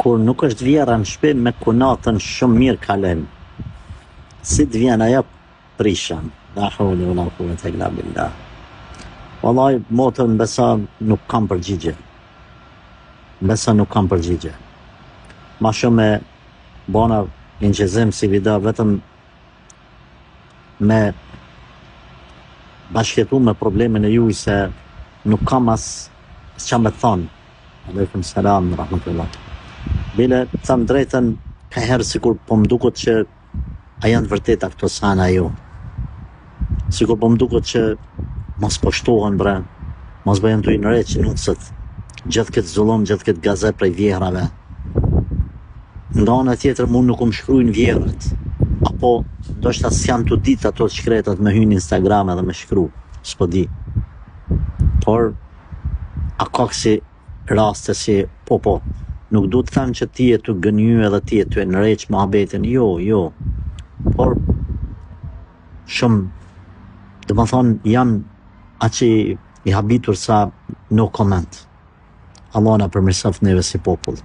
Kur nuk është vjerra në shpi me kunatën shumë mirë kalojmë. Si të vjen ajo prishem. La haule wala kuvvete illa billah. Wallahi motër m'besa nuk kam përgjigje. M'besa nuk kam përgjigje. Ma shumë e bona incizim si video vetëm me bashkëjetu me problemin e juj se nuk kam as çka me thonë. Alejkum selam rahmetullah. Bile, të them drejtën, ka herë sikur po më duket që a janë të vërteta këto sene a jo. Sikur po më duket që mos po shtohen bre, mos po janë tu i ndreq nuset. Gjithë këtë zullum, gjithë këtë gazep prej vjehrave. Nga ana tjetër mu nuk më shkrujnë vjehrrat. Apo ndoshta s'janë tu ditë ato të shkretat me hy në Instagram edhe me shkru, s'po di. Por a ka kësi raste si po po, nuk du të them që ti je tu gënjy edhe ti je tu e ndreq muhabetin, jo, jo. Por shumë, domethonë, jam aq i, i habitur sa no comment. Allah na përmirësoftë neve si popull.